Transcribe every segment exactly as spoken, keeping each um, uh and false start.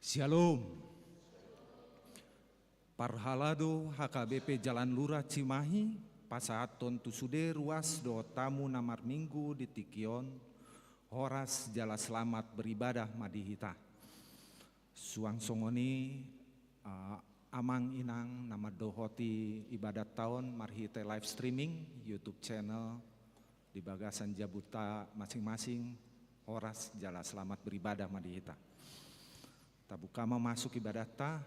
Shalom. Parhalado H K B P Jalan Lurah Cimahi, pasahathon tu sude ruas dohot hamu na marminggu di tingki on, horas jala selamat beribadah ma di hita. Suang songon i, eh, amang inang na mandohoti ibadatta on marhite live streaming YouTube channel di bagasan jabunta masing-masing, horas jala selamat beribadah ma di hita. Tabuka ma masuk ibadatta,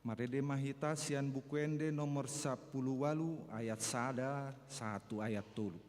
marende ma hita sian Buku Ende nomor sampulu ualu ayat sada sahat tu ayat tolu.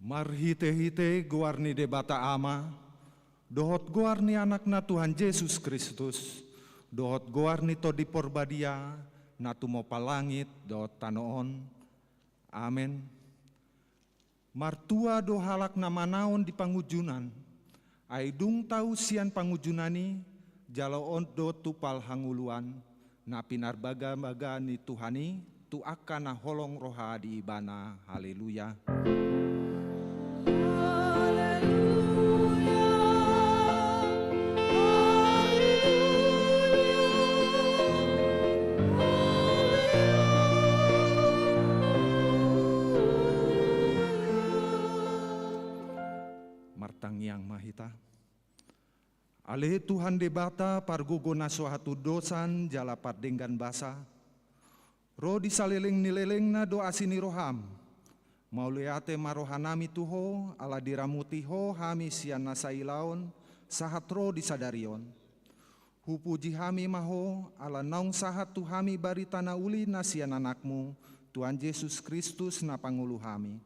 Marhite-hite goar ni Debata Ama, dohot goar ni Anakna Tuhan Jesus Kristus, dohot goar ni Tondi Porbadia, na tumompa langit dohot tano on. Amen. Martua do halak na manaon di pangunjunan, ai dung tau sian pangunjunan i, jala on do tu parhangoluan, na pinarbaga-baga ni Tuhan i, tu angka na holong roha di Ibana. Haleluya. Martangiang ma hita. Ale Tuhan Debata, pargogo na so hatudosan jala pardenggan basa, ro di saleleng ni lelengna do asi ni roham, Mauliate ma rohanami tu Ho, ala diramoti Ho hami sian na sailaon, sahat ro di sadari on. Hupuji hami ma Ho, ala naung sahat tu hami barita na uli na sian Anakmu, Tuhan Jesus Kristus na pangolu hami.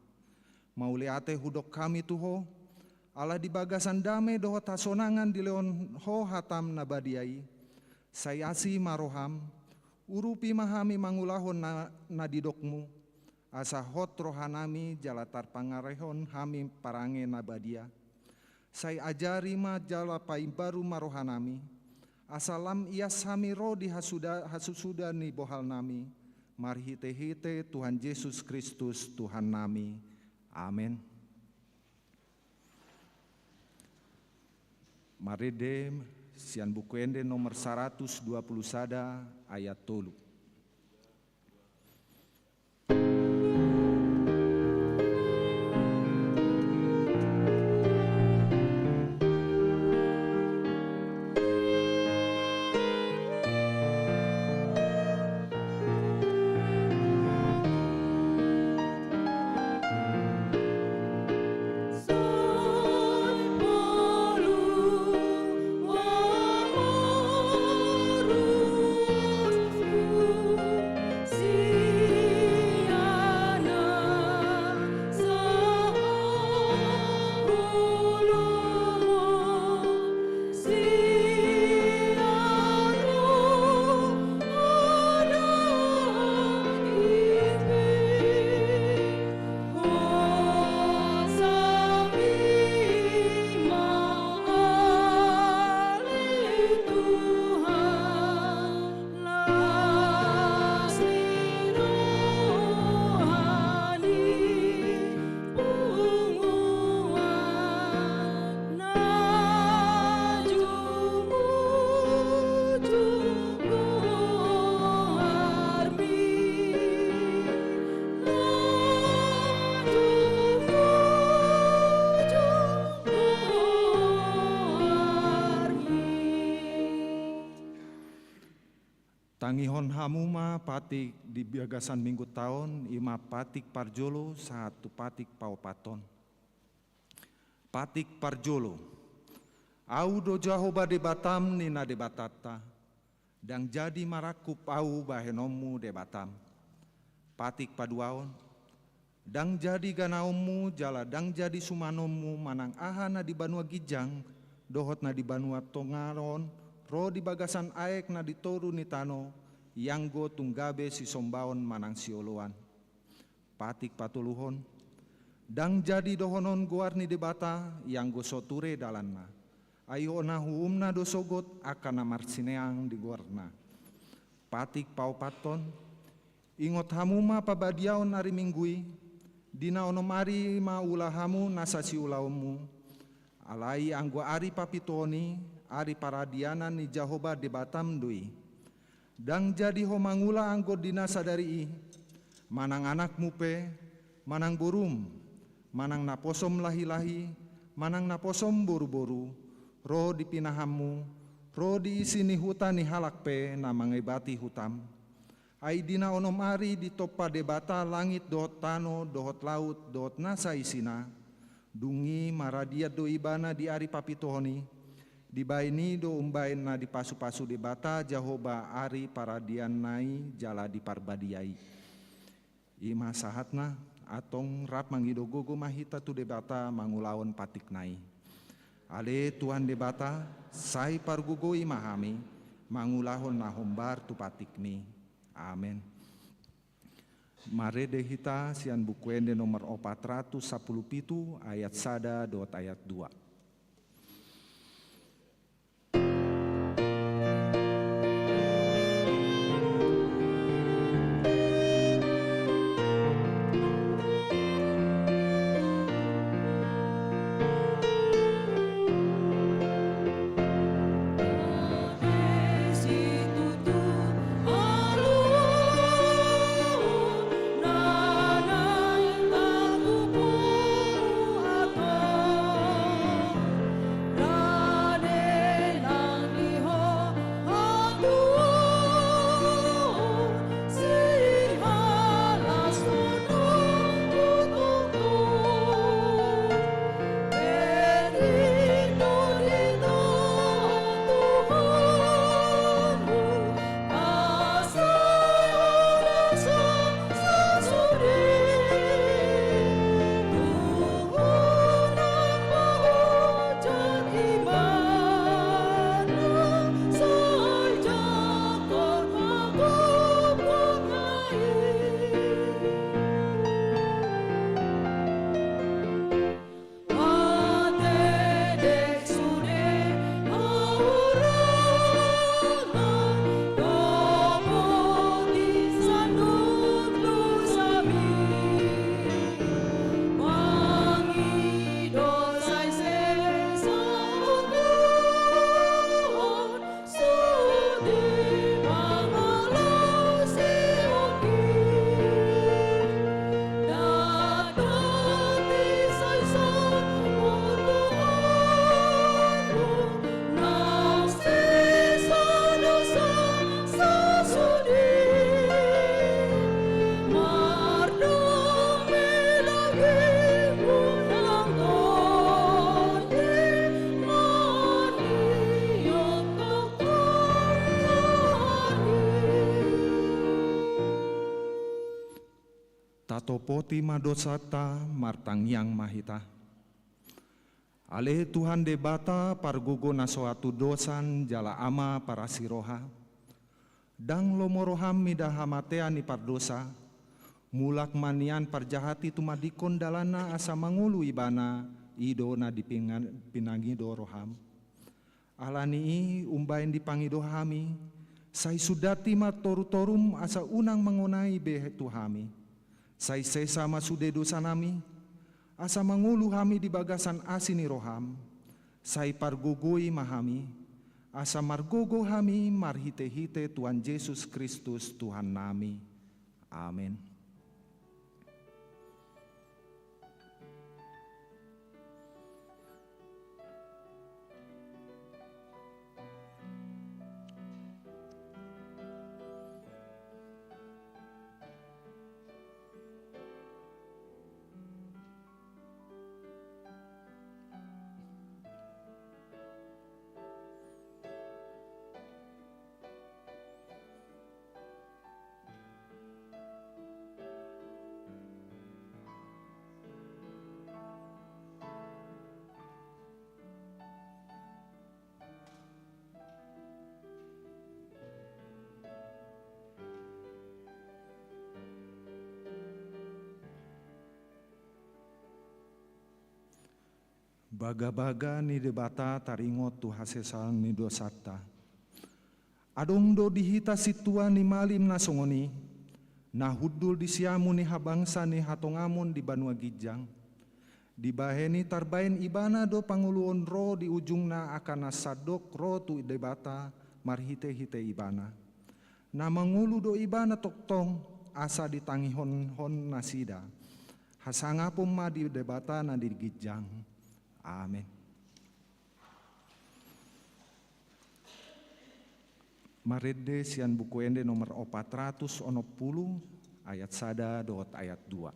Mauliate hudok hami tu Ho, ala di bagasan dame dohot hasonangan dilehon Ho hatam na badia i. Sai asi ma roham, urupi ma hami mangulahon na, na didokmu, asa hot rohanami jala tarpangarehon hami parange na badia. Sai ajari ma jala paimbaru ma rohanami, asa lam ias hami ro di hasuda-, hasusuda ni bohalnami, marhite-hite Tuhan Jesus Kristus Tuhannami. Amen. Marende sian Buku Ende nomor saratus dua pulu sada ayat tolu. Tangihon hamu ma patik di bagasan minggunta on, i ma patik parjolo sahat tu patik paopathon. Patik parjolo. Ahu do Jahowa Debatam, ninna Debatanta, ndang jadi marangkup Ahu bahenonmu Debatam. Patik paduahon. Ndang jadi ganaonmu jala ndang jadi sumanonmu manang aha na di banua ginjang dohot na di banua tonga on, ro di bagasan aek na di toru ni tano, ianggo tung gabe sisombaon manang sioloan. Patik patoluhon. Ndang jadi dohonon goar ni Debata, ianggo so ture dalanna. Ai hona huumna do sogot angka na marsineang di goarna. Patik paopathon. Ingot hamu ma pabadiaon ari Minggu i, di na onom ari ma ula hamu nasa siulaonmu. Alai anggo ari papituhon i, ari paradianan ni Jahowa Debatam do i. Ndang jadi ho mangula anggo di na sadari i, manang anakmu pe, manang borum, manang naposom lahilahi, manang naposom boruboru, ro di pinahanmu, ro di isi ni huta ni halak pe na mangebati hutam. Ai di na onom ari ditompa Debata langit dohot tano dohot laut dohot nasa isina. Dung i maradian do ibana di ari papituhon i. Dibaen i do umbaen na dipasupasu Debata Jahowa ari paradianna i jala di parbadia i. I ma sahatna, antong rap mangido gogo ma hita tu Debata mangulahon patikna i. Ale Tuhan Debata, sai pargogoi ma hami mangulahon na hombar tu patikmi. Amen. Marende hita sian Buku Ende nomor opat ratus sampulu pitu, ayat sada dohot ayat dua. Satopoti ma dosanta, martangiang ma hita. Ale Tuhan Debata, pargogo na so atudosan jala Ama parasi roha, ndang lomo roham mida hamatean ni pardosa, mulak ma nian parjahat i tumadingkon dalanna asa mangolu ibana, i do na dipinga-, pinangido roham. Ala ni i umbaen dipangido hami, sai sundati ma torutorum asa unang mangonai be tu hami. Sai sesa ma sude dosanami, asa mangolu hami di bagasan asi ni roham. Sai pargogoi ma hami, asa margogo hami marhitehite Tuhan Jesus Kristus Tuhannami. Amen. Bagabaga ni Debata taringot tu hasesaan ni dosanta. Adong do di hita sintua ni malim na songon i, na hundul di siamun ni habangsa ni hatongamon di banua ginjang. Dibahen i tarbaen ibana do pangoluon ro di ujungna angka na sandok ro tu Debata marhitehite ibana. Na mangolu do ibana tongtong asa ditangihonon nasida. Hasangapon ma di Debata na di ginjang. Amen. Marende sian Buku Ende nomor opat ratus onom pulu, ayat sada dohot ayat dua.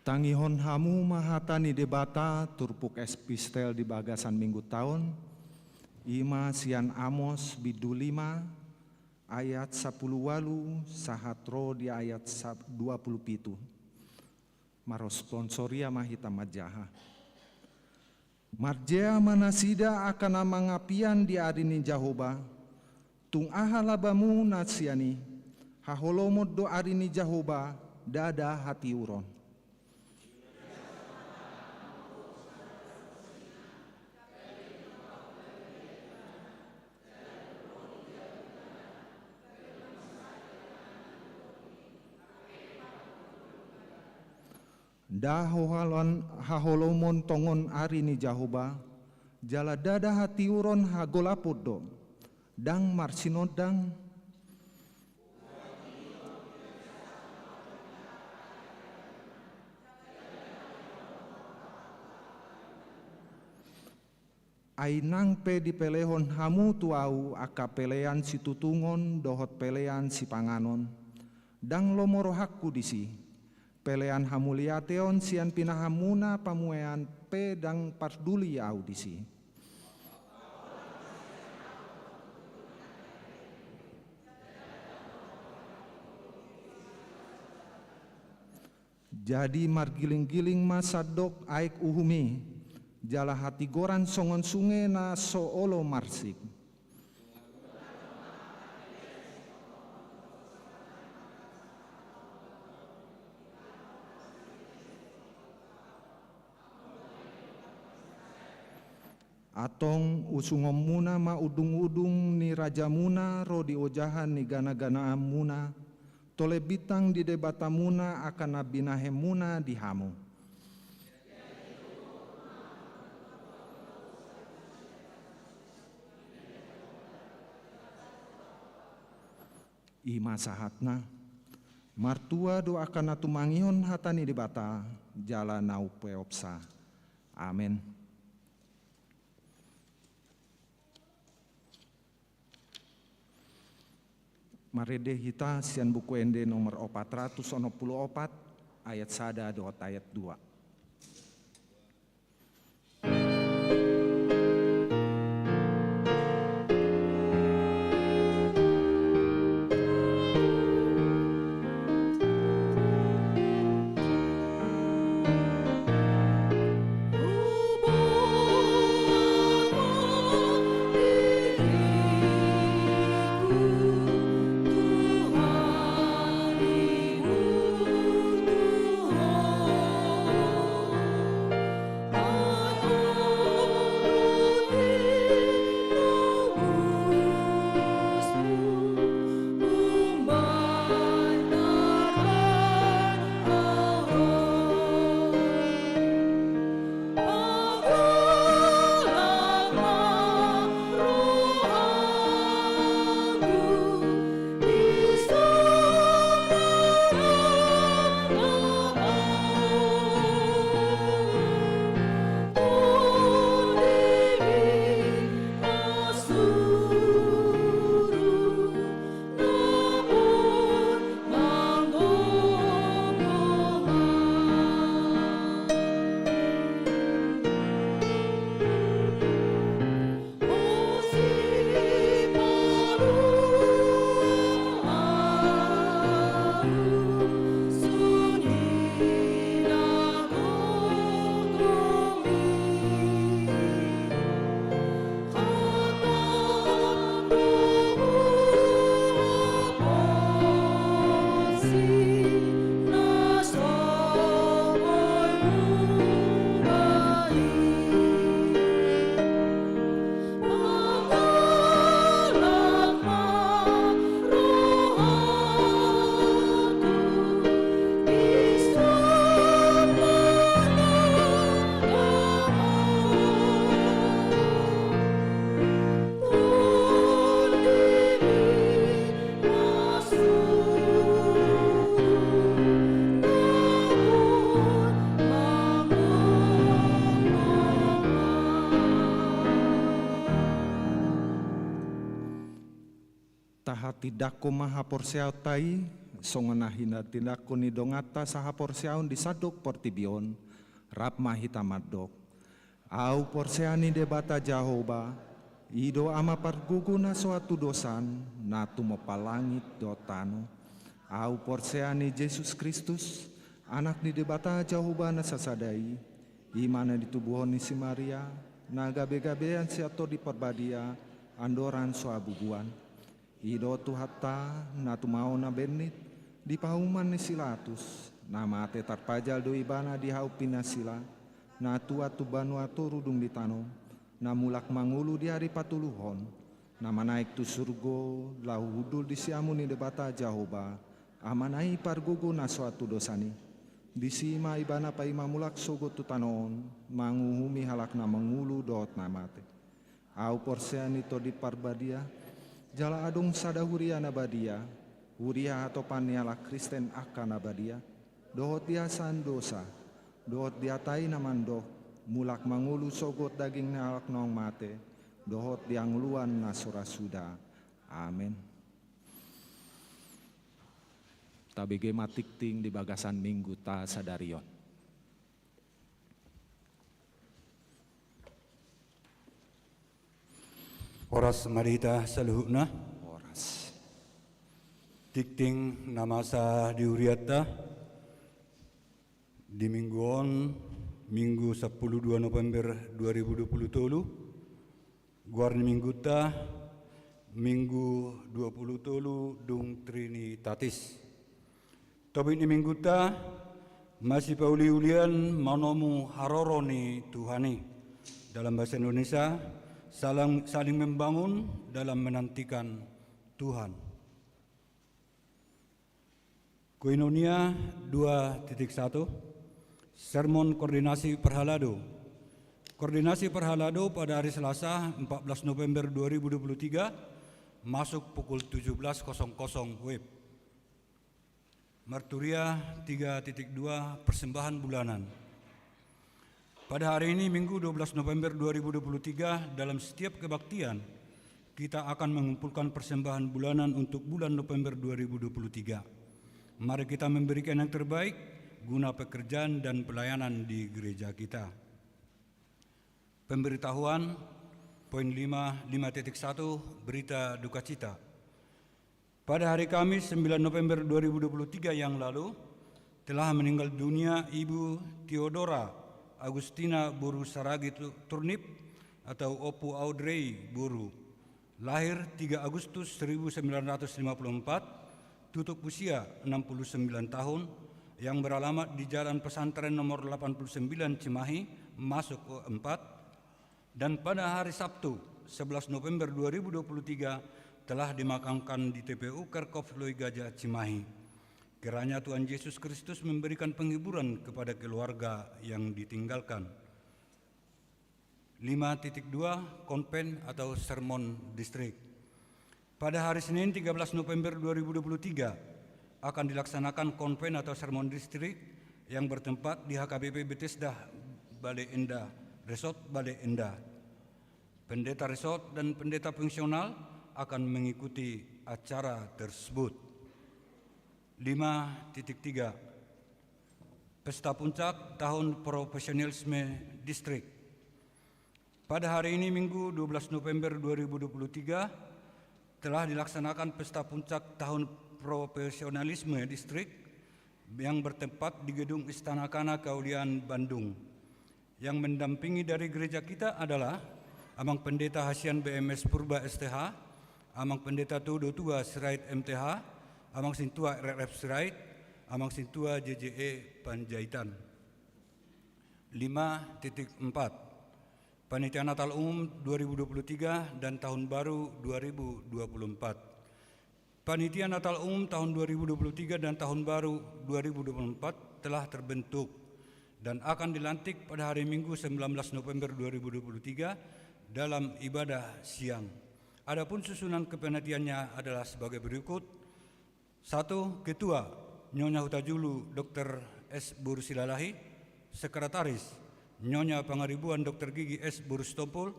Tangihon hamu ma hata ni Debata turpuk epistel di bagasan minggu taon, i ma sian Amos bindu lima ayat sapuluh ualu sahat ro di ayat sa-, dua puluh pitu. Marosponsoria ma hita manjaha. Marjea ma nasida angka na mangapian di ari ni Jahowa, tung aha labamu na sian i, haholomon do ari ni Jahowa, ndada hatiuron. Nda holan haholomon tongon ari ni Jahowa, jala ndada hatiuron hagolapon do, ndang marsinondang. Ai nang pe dipelehon hamu tu ahu angka pelean situtungon dohot pelean sipanganon, ndang lomo rohangku disi. Pelean hamuliateon sian pinahanmuna pamuean pe ndang parduli ahu disi. Jadi margilinggiling ma sandok aek uhum i, jala hatigoran songon sunge na so olo marsik. Antong usungonmuna ma undungundung ni rajamuna ro di ojahan ni ganaganaanmuna, tole bintang di Debatamuna angka na binahenmuna di hamu. I ma sahatna. Martua do angka na tumangihon hata ni Debata jala na umpeopsa. Amen. Marende hita sian Buku Ende nomor opat ratus onom pulu opat, ayat sada dohot ayat dua. Tahatindangkon ma haporseaonta i, songon na hinatindangkon ni donganta sahaporseaon di sandok portibi on, rap ma hita mandok. Ahu porsea ni Debata Jahowa, i do Ama pargogo na so antudosan, na tumompa langit dohot tano. Ahu porsea ni Jesus Kristus, Anak ni Debata Jahowa na sasada i, i ma na ditubuhon ni si Maria, na gabegabean sian Tondi Parbadia, andorang so habubuan. I do Tuhanta, na tumaon na bennit, di pahuman ni si Latus, na mate tarpajal do Ibana di hau pinasila, na tuat tu banua toru dung ditanom, na mulak mangolu di ari patoluhon, na manaek tu surgo, laho hundul di siamun ni Debata Jahowa, Amana i pargogo na so antudosan i. Disi ma Ibana paima mulak sogot tu tano on, manguhumi halak na mangolu dohot na mate. Ahu porsea ni Tondi Parbadia, jala adong sada huria na badia, huria hatopan ni halak Kristen angka na badia, dohot di hasaan dosa, dohot di hata i na mandok, mulak mangolu sogot daging ni halak naung mate, dohot di hangoluan na so ra suda. Amen. Tabege ma tingting di bagasan Mingguta sadari on. Horas ma di hita saluhutna. Horas. Tingting na masa di hurianta di Minggu on, Minggu sampulu dua November dua ribu dua puluh tolu. Goar ni Mingguta, Minggu dua puluh tolu dung Trinitatis. Topik ni Mingguta, masipauliulian manomu haroro ni Tuhan i. Dalam bahasa Indonesia, salang, saling membangun dalam menantikan Tuhan. Koinonia dua titik satu, Sermon Koordinasi Parhalado. Koordinasi Parhalado pada hari Selasa, empat belas November dua ribu dua puluh tiga, masuk pukul tujuh belas kosong kosong W I B. Marturia tiga titik dua, Persembahan Bulanan. Pada hari ini, Minggu dua belas November dua ribu dua puluh tiga, dalam setiap kebaktian, kita akan mengumpulkan persembahan bulanan untuk bulan November dua ribu dua puluh tiga. Mari kita memberikan yang terbaik guna pekerjaan dan pelayanan di gereja kita. Pemberitahuan, poin lima, lima titik satu, berita duka cita. Pada hari Kamis, sembilan November dua ribu dua puluh tiga yang lalu, telah meninggal dunia Ibu Theodora Agustina boru Saragi Tu-, Turnip atau Ompu Audrey boru. Lahir tiga Agustus seribu sembilan ratus lima puluh empat, tutup usia enam puluh sembilan tahun, yang beralamat di Jalan Pesantren nomor delapan puluh sembilan Cimahi, masuk O empat, dan pada hari Sabtu, sebelas November dua ribu dua puluh tiga, telah dimakamkan di T P U Kerkop Loi Gajah Cimahi. Kiranya Tuhan Yesus Kristus memberikan penghiburan kepada keluarga yang ditinggalkan. Lima titik dua, Konven atau Sermon Distrik. Pada hari Senin, tiga belas November dua ribu dua puluh tiga, akan dilaksanakan konven atau sermon distrik yang bertempat di H K B P Bethesda Bale Endah, Resort Bale Endah. Pendeta resort dan pendeta fungsional akan mengikuti acara tersebut. Lima titik tiga, Pesta Puncak Tahun Profesionalisme Distrik. Pada hari ini, Minggu, dua belas November dua ribu dua puluh tiga, telah dilaksanakan Pesta Puncak Tahun Profesionalisme Distrik yang bertempat di Gedung Istana Kana Kaulian, Bandung. Yang mendampingi dari gereja kita adalah Amang Pendeta Hasian B M S Purba S T H, Amang Pendeta Todo Tua Sirait M T H, Amang Sintua R R F Sirait, Amang Sintua J J E Panjaitan. Lima titik empat, Panitia Natal Umum dua ribu dua puluh tiga dan Tahun Baru dua ribu dua puluh empat. Panitia Natal Umum tahun dua ribu dua puluh tiga dan Tahun Baru dua ribu dua puluh empat telah terbentuk dan akan dilantik pada hari Minggu, sembilan belas November dua ribu dua puluh tiga, dalam ibadah siang. Adapun susunan kepanitiaannya adalah sebagai berikut. Satu, Ketua, Nyonya Hutajulu Dokter S boru Silalahi. Sekretaris, Nyonya Pangaribuan Dokter Gigi S boru Sitompul.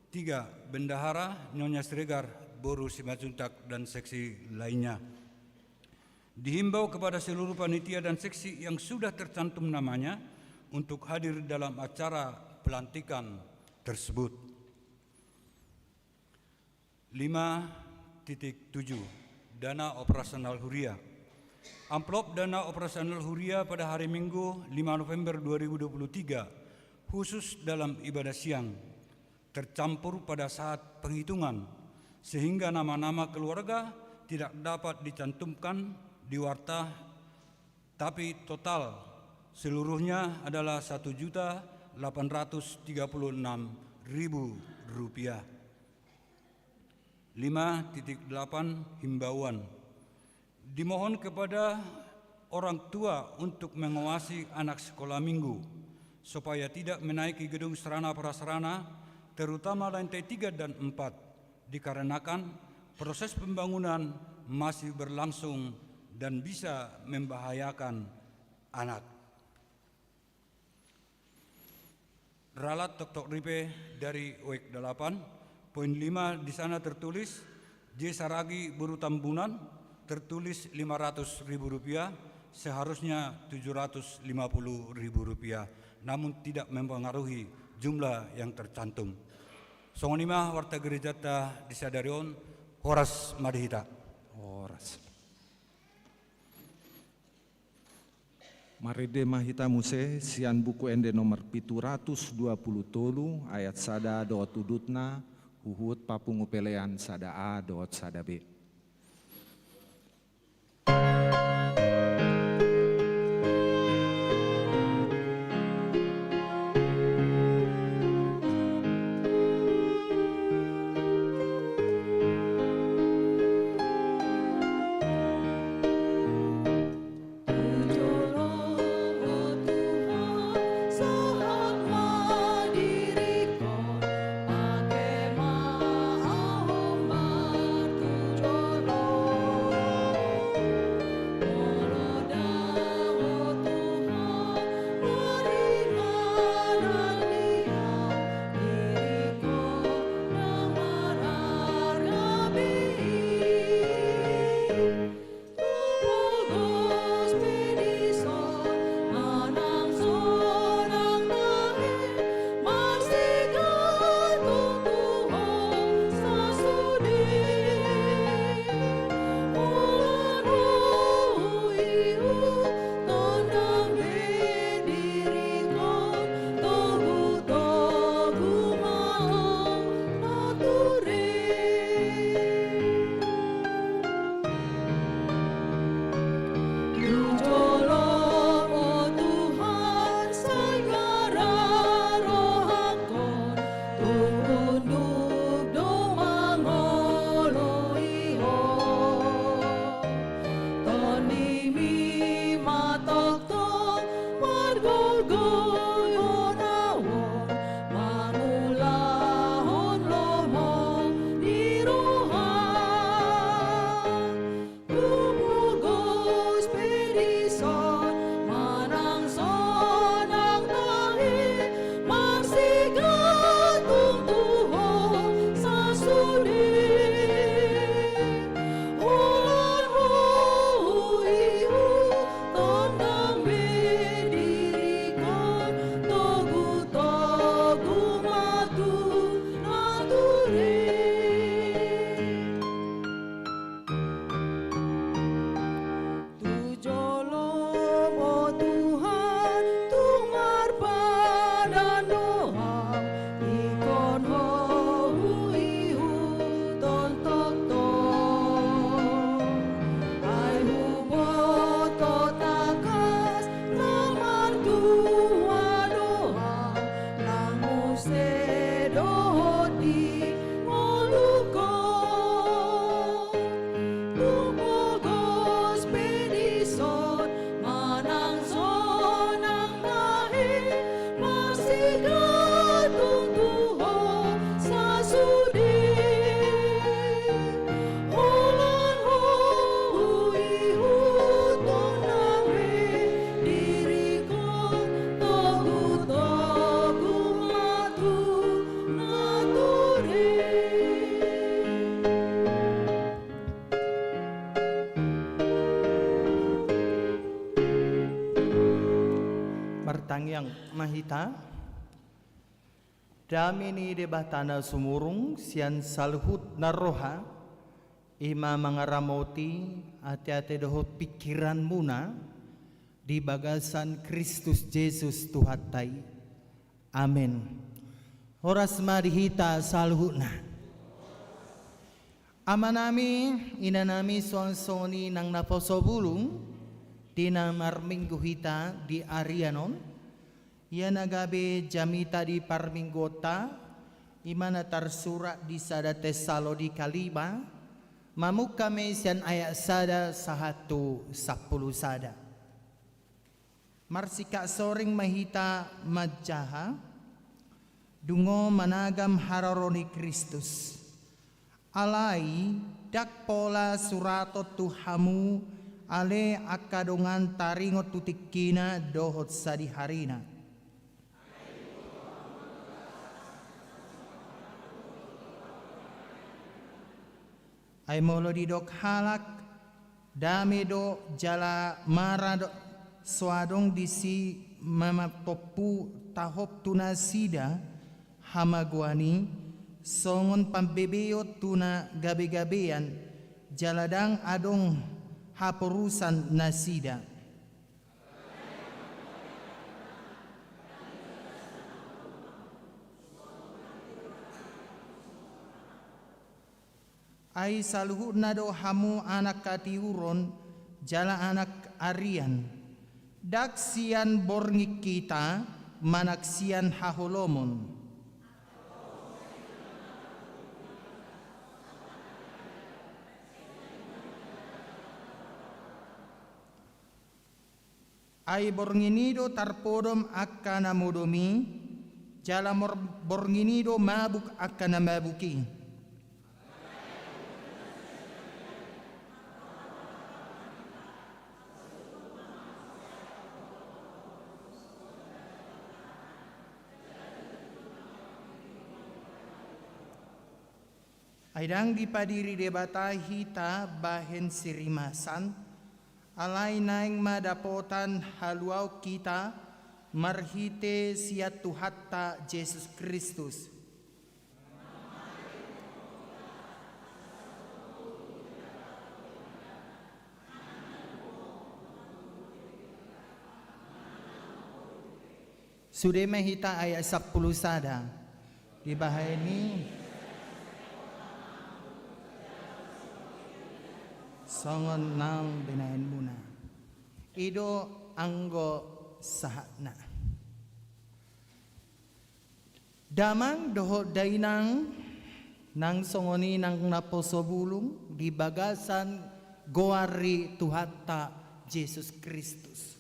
Tiga, Bendahara, Nyonya Siregar boru Simanjuntak dan seksi lainnya. Dihimbau kepada seluruh panitia dan seksi yang sudah tercantum namanya untuk hadir dalam acara pelantikan tersebut. Lima titik tujuh, dana operasional huria. Amplop dana operasional huria pada hari Minggu, lima November dua ribu dua puluh tiga, khusus dalam ibadah siang, tercampur pada saat penghitungan, sehingga nama-nama keluarga tidak dapat dicantumkan di warta, tapi total seluruhnya adalah satu juta delapan ratus tiga puluh enam ribu rupiah. Lima titik delapan, himbauan. Dimohon kepada orang tua untuk mengawasi anak sekolah minggu, supaya tidak menaiki gedung sarana prasarana, terutama lantai tiga dan empat, dikarenakan proses pembangunan masih berlangsung dan bisa membahayakan anak. Ralat toktok ripe dari Oek delapan, poin lima, di sana tertulis, J. Saragi boru Tambunan, tertulis lima ratus ribu rupiah, seharusnya tujuh ratus lima puluh ribu rupiah, namun tidak mempengaruhi jumlah yang tercantum. Songon i ma warta gerejanta di sadari on. Horas ma di hita. Horas. Marende ma hita muse sian Buku Ende nomor pitu ratus dua puluh tolu, ayat sada dohot udutna, huhut papungu pelean sada A dohot sada B. Tu jolom, o Tuhan, tung marpadan do Ham, ingkon Ho huihuthon tongtong. Ai huboto tangkas na martua do Ham, nang muse dohot di ngolungkon. Tung pogos pe dison manang sonang tahe, marsigantung tu Ho sasude. Holan Ho huihuthon nang be diringkon, togutogu ma tu nature. Martangiang ma hita. Dame ni Debata na sumurung sian saluhut na roha, i ma mangaramoti ateate dohot pingkiranmuna di bagasan Kristus Jesus Tuhanta i. Amen. Horas ma di hita saluhutna. Amanami, inanami, suang songon i nang naposo bulung, di na marminggu hita di arian on, ia na gabe jamita di parmingguonta, i ma na tarsurat di sada Tessalonika lima, mamungka ma i sian ayat sada sahat tu sampulu sada. Marsingkat soring ma hita manjaha, dungo managam haroro ni Kristus. Alai, ndang pola suraton tu hamu ale angka dongan taringot tu tingkina dohot sadiharina. Ai molo didok halak, dame do jala mara do, so adong disi mamantompu tahop tu nasida hamagoan i, songon pambebeon tu na gabegabean, jala ndang adong haporusan nasida. Ai saluhutna do hamu anak hatiuron jala anak arian, ndang sian borngin hita manang sian haholomon. Ai borngin i do tarpodom angka na modom i, jala mor-, borngin i do mabuk angka na mabuk i. Ai ndang dipadiri Debata hita bahen sirimasan, alai naeng ma dapotan haluaon hita marhite sian Tuhanta Jesus Kristus. Sude ma hita ayat sampulu sada. Dibahen i songon naung binahenmuna. I do anggo sahatna. Damang dohot dainang, nang songon i nang naposo bulung di bagasan goar ni Tuhanta Jesus Kristus.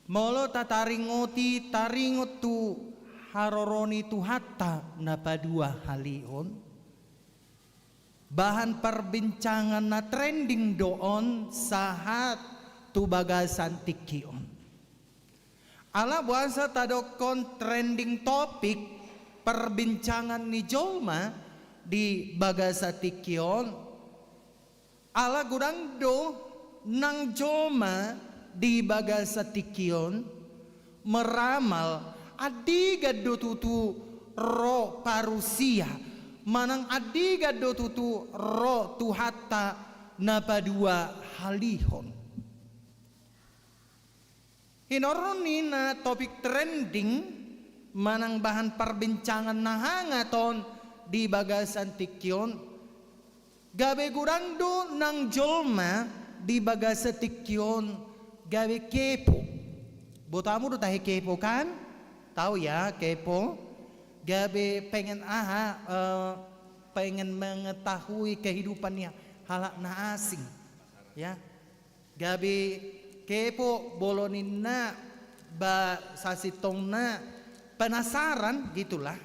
Molo tataringoti taringot tu haroro ni Tuhanta na paduahalihon, bahan parbincangan na trending do on sahat tu bagasan tingki on. Ala boasa tadokkon trending topic parbincangan ni jolma di bagasan tingki on? Ala godang do nang jolma di bagasan tingki on meramal andigan do tutu ro parusia, manang andigan do tutu ro Tuhanta na paduahalihon. Hinorhon ni na topik trending manang bahan parbincangan na hangat on di bagasan tingki on, gabe godang do nang jolma di bagasan tingki on gabe kepo. Boto hamu do tahe kepo kan? Tau ya kepo? Gabe pengen aha, eh, pengen mengetahui kehidupan ni halak na asing. Ya. Gabe kepo, molo ninna ba sasintongna penasaran gitulah.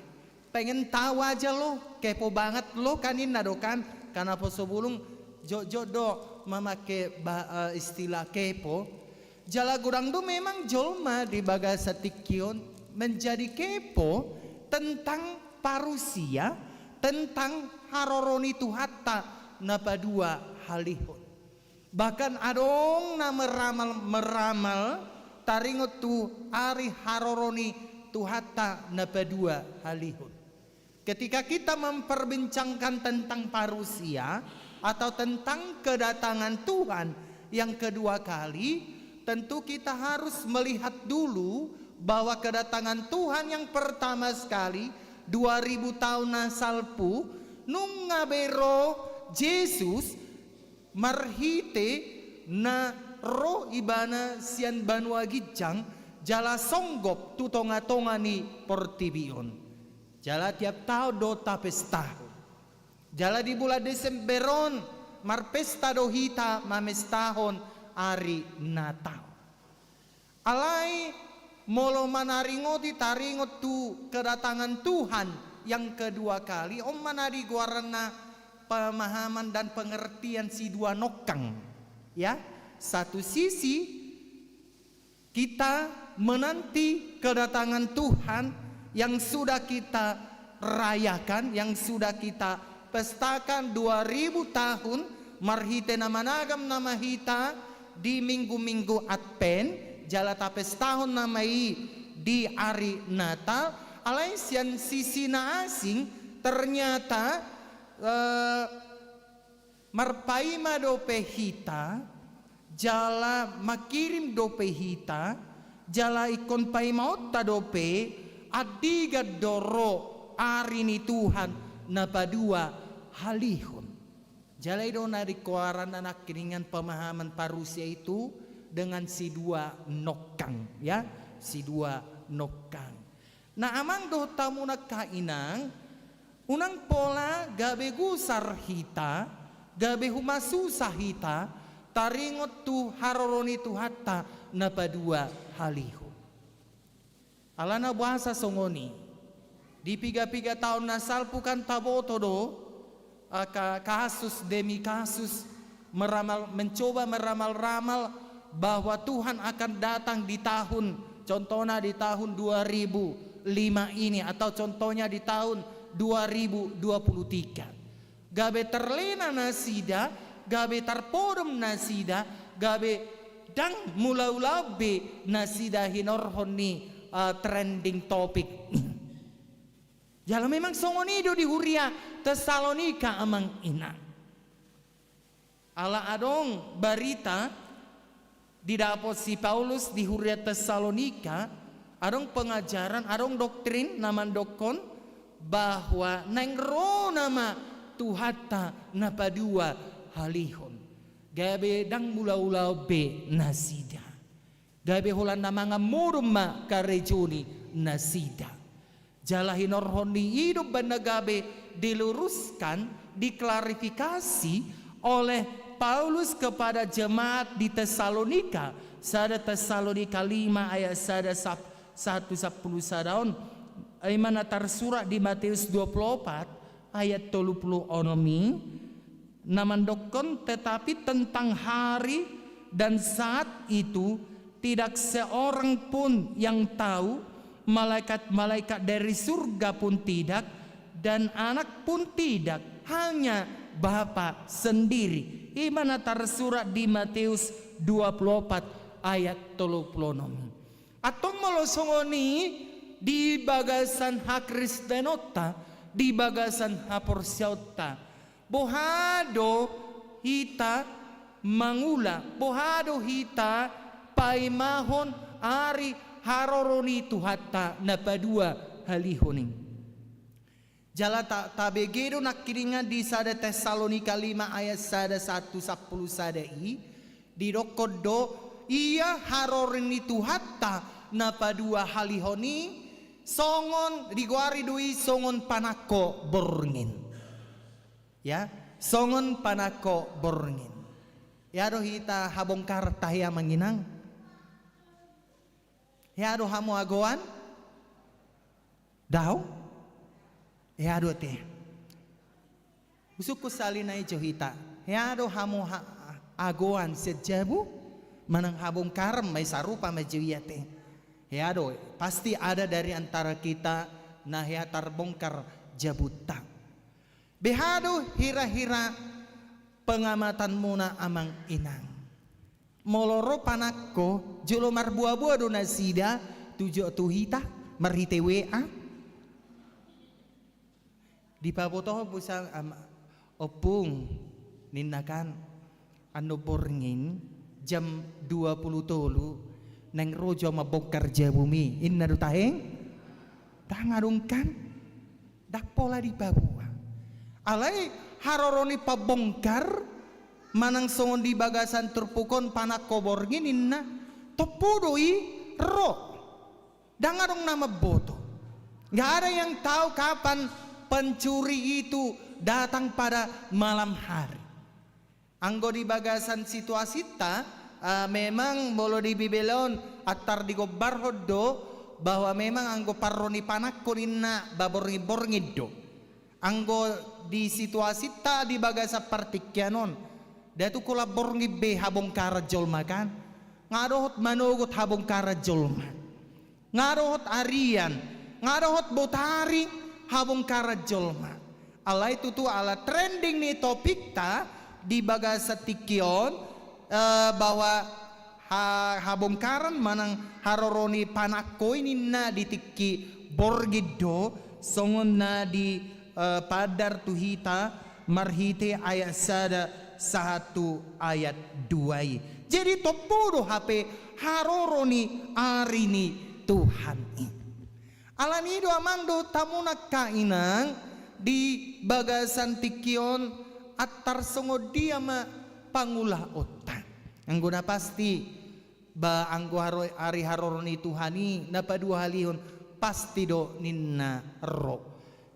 Pengen tahu aja lo, kepo banget lo kan ninna do kan, karena naposo bulung jotjot do mamake ba-, eh, istilah kepo. Jala godang do memang jolma di bagasan tingki on menjadi kepo tentang parusia, tentang haroro ni Tuhanta na paduahalihon. Bahkan adong na meramal-meramal taringot tu ari haroro ni Tuhanta na paduahalihon. Ketika kita memperbincangkan tentang parusia atau tentang kedatangan Tuhan yang kedua kali, tentu kita harus melihat dulu bahwa kedatangan Tuhan yang pertama sekali dua ribu tahun na salpu, nunga be ro Jesus marhite na ro ibana sian banua ginjang jala songgop tu tongatonga ni portibi on. Jala tiap taon do tapestahon. Jala di bulan Desember on marpesta do hita mamestahon ari Natal. Alai molo manaringoti, taringot tu kedatangan Tuhan yang kedua kali, on ma na di goaranna pemahaman dan pengertian sidua nongkang. Ya, satu sisi kita menanti kedatangan Tuhan yang sudah kita rayakan, yang sudah kita pestakan dua ribu tahun, marhite na managam nama hita di minggu-minggu Advent, jala tapestahon nama i di ari Natal, alai sian sisi na asing, ternyata, eh, marpaima dope hita, jala mangkirim dope hita, jala ingkon paimaonta dope, andigan do ro ari ni Tuhan na paduahalihon. Jala i do na di goaranna nangkiningan pemahaman parusia itu dengan sidua nongkang, ya, sidua nongkang. Na amang dohot hamu nangkiningan, unang pola gabe gusar hita, gabe humasusa hita, taringot tu haroro ni Tuhanta na paduahalihon. Alana boasa songon i? Di piga-piga taon na salpu kan taboto do, angka kasus demi kasus, meramal, mencoba meramal-ramal bahwa Tuhan akan datang di tahun, contohnya di tahun dua ribu lima ini, atau contohnya di tahun dua ribu dua puluh tiga. Gabe terlena nasida, gabe tarpodom nasida, gabe ndang mulaulaon be nasida hinorhon ni, eh, trending topic. Jala memang songon i do di huria Tesalonika, amang inang. Ala adong barita didapot si Paulus di huria Tesalonika, adong pengajaran, adong doktrin na mandokkon bahwa naeng ro nama Tuhanta na paduahalihon. Gabe ndang mulaulaon be nasida. Gabe holan na mangamodom ma karejo ni nasida. Jala hinorhon ni i do umbahen na gabe diluruskan, diklarifikasi oleh Paulus kepada jemaat di Tesalonika, sada Tesalonika lima ayat sada sap-, satu sampulu sada on, i ma na tarsurat di Mateus dua puluh opat ayat tolu puluh onom i, na mandokkon, tetapi tentang hari dan saat itu tidak seorang pun yang tahu, malaikat-malaikat dari surga pun tidak, dan Anak pun tidak, hanya Bapa sendiri. I ma na tarsurat di Mateus dua puluh opat ayat tolu puluh onom i. Antong molo songon i di bagasan hakristenonta, di bagasan haporseaonta, boha do hita mangula, boha do hita paimahon ari haroro ni Tuhanta na paduahalihon i? Jala ta-, tabege do nangkiningan di sada Tesalonika lima ayat sada satu sampulu sada i, didokkon do, ia haroro ni Tuhanta na paduahalihon i, songon, digoari do i songon panangko borngin. Ya, songon panangko borngin. Ia do hita habongkar tahe, amang inang. Hea do hamu agoan? Dao? Hea do ate. Husungkun sahali nai jo hita. Hea do hamu ha-, agoan sian jabu? Manang habongkaran ma i, sarupa ma jo i ate. Hea do, pasti ada dari antara kita na hea tarbongkar jabunta. Beha do hira-hira pengamatanmuna, amang inang? Molo ro panangko, jolo marboa-boa do nasida tu jo-, tu hita marhite W A. Dipabotohon boasa, am-, ompung, ninna kan, annon borngin jam dua puluh tolu naeng ro jo au mambongkar jabumi, inna do tahe? Ndang adong kan? Ndang pola dipaboa. Alai haroro ni pambongkar, manang songon di bagasan turpuk on panangko borngin ninna, tompu do i ro. Ndang adong na mamboto. Nggak ada yang tahu kapan pencuri itu datang pada malam hari. Anggo di bagasan situasinta, ah, memang molo di Bibel on, Antar digombarhon do bahwa memang anggo parro ni panangko ninna ba borngin-borngin do. Anggo di situasinta di bagasan partingkian on, nda tung holan borngin be habongkaran jolma kan? Nga dohot manogot habongkaran jolma. Nga dohot arian, nga dohot botari habongkaran jolma. Alai tutu ala trending ni topikta di bagasan tingki on, eh, bahwa ha-, habongkaran manang haroro ni panangko i ninna di tingki borngin do, songon na di, eh, paandar tu hita marhite ayat sada sahat tu ayat dua i. Jadi tompu do hape haroro ni ari ni Tuhan i. Alani i do amang dohot hamu angka inang, di bagasan tingki on antar songon dia ma pangulaonta. Anggo na pasti, ba anggo haro-, ari haroro ni Tuhan i na paduahalihon pasti do ninna ro.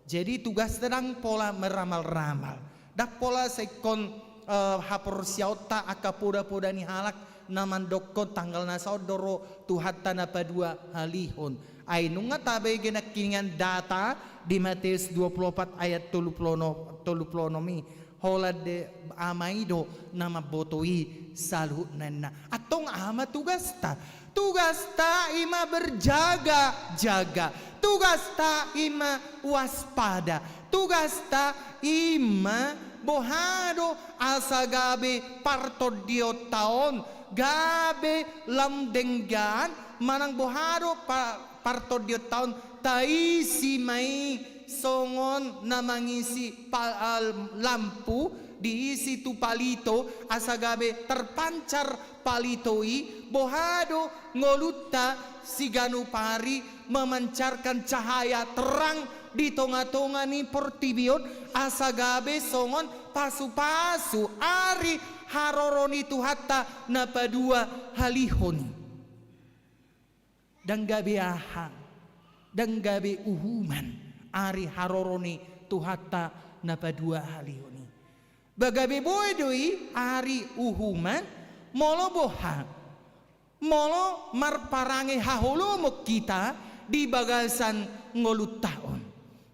Jadi tugasta ndang pola meramal-ramal. Ndang pola sai ingkon, eh, haporseaonta angka poda-poda ni halak na mandokkon tanggal na saon do ro Tuhanta na paduahalihon. Ai nunga tabege nangkiningan data di Mateus dua puluh opat ayat tolu puluh onom, tolu puluh onom i, holan de Ama i do na mamboto i saluhutna ninna. Antong aha ma tugasta? Tugasta i ma berjaga-jaga. Tugasta i ma waspada. Tugasta i ma boha do asa gabe partondionta on gabe lam denggan, manang boha do pa-, partondionta on taisi ma i songon na mangisi pa-, al-, lampu diisi tu palito asa gabe terpancar palito i, boha do ngolunta siganup ari memancarkan cahaya terang di tonga-tonga ni portibi on, asa gabe songon pasu-pasu ari haroro ni Tuhanta na paduahalihon i. Ndang gabe aha, ndang gabe uhuman ari haroro ni Tuhanta na paduahalihon i. Ba gabe boi do i ari uhuman, molo boha? Molo marparange haholomon hita di bagasan ngolunta on.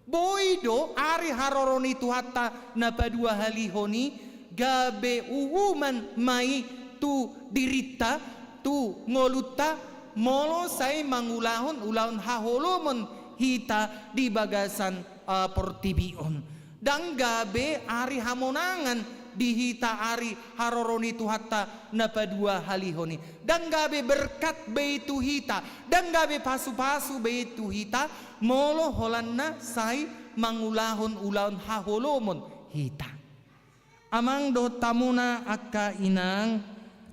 Boi do ari haroro ni Tuhanta na paduahalihon i gabe uhuman ma i tu dirinta, tu ngolunta, molo sai mangulahon ulaon haholomon hita di bagasan, eh, portibi on. Ndang gabe ari hamonangan di hita ari haroro ni Tuhanta na paduahalihon i. Ndang gabe berkat be i tu hita, ndang gabe pasu-pasu be i tu hita, molo holan na sai mangulahon ulaon haholomon hita. Amang dohot hamuna angka inang,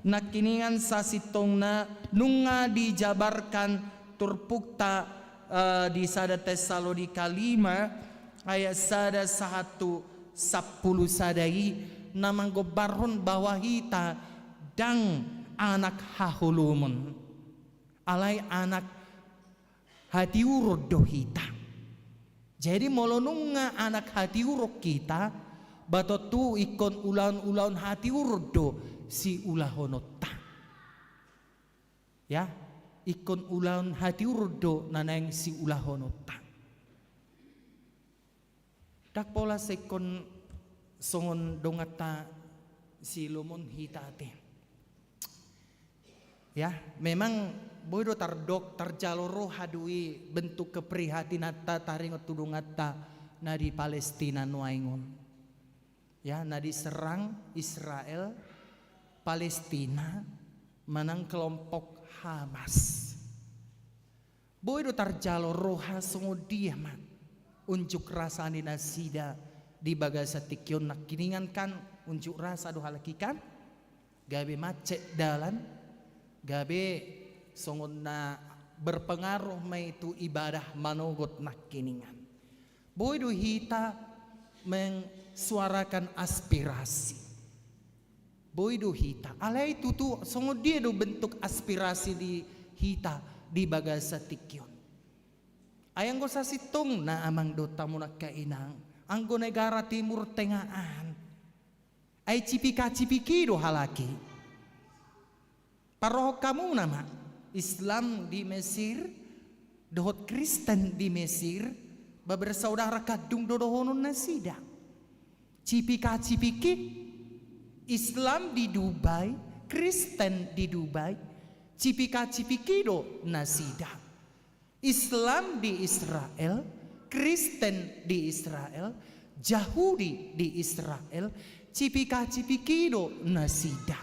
nangkiningan sasintongna nunga dijabarkan turpukta, eh, di sada Tesalonika lima ayat sada sahat tu sampulu sada i, na manggombarhon bahwa hita ndang anak haholomon, alai anak hatiuron do hita. Jadi molo nunga anak hatiuron hita, ba tontu ingkon ulaon-ulaon hatiuron do siulahononta. Ya, ingkon ulaon hatiuron do na naeng siulahononta. Ndang pola sai ingkon songon donganta silomon hita ate. Ya, memang boi do tardok, tarjalo roha do i bentuk keprihatinanta taringot tu donganta na di Palestina nuaeng on. Ya, na diserang Israel, Palestina, manang kelompok Hamas. Boi do tarjalo roha songon dia ma unjuk rasa ni nasida di bagasan tingki on nangkiningan kan, unjuk rasa do halak i kan, gabe macet dalan, gabe songon na berpengaruh ma i tu ibadah manogot nangkiningan. Boi do hita mensuarakan aspirasi. Boi do hita. Alai tutu songon dia do bentuk aspirasi di hita di bagasan tingki on? Ai anggo sasintongna amang dohot hamuna angka inang, anggo negara Timur Tengah an, ai cipika-cipiki do halak i. Parrohahon hamuna ma. Islam di Mesir dohot Kristen di Mesir, ba bersaudara kandung do dohonon nasida. Cipika-cipiki, Islam di Dubai, Kristen di Dubai, cipika-cipiki do nasida. Islam di Israel, Kristen di Israel, Jahudi di Israel, cipika-cipiki do nasida.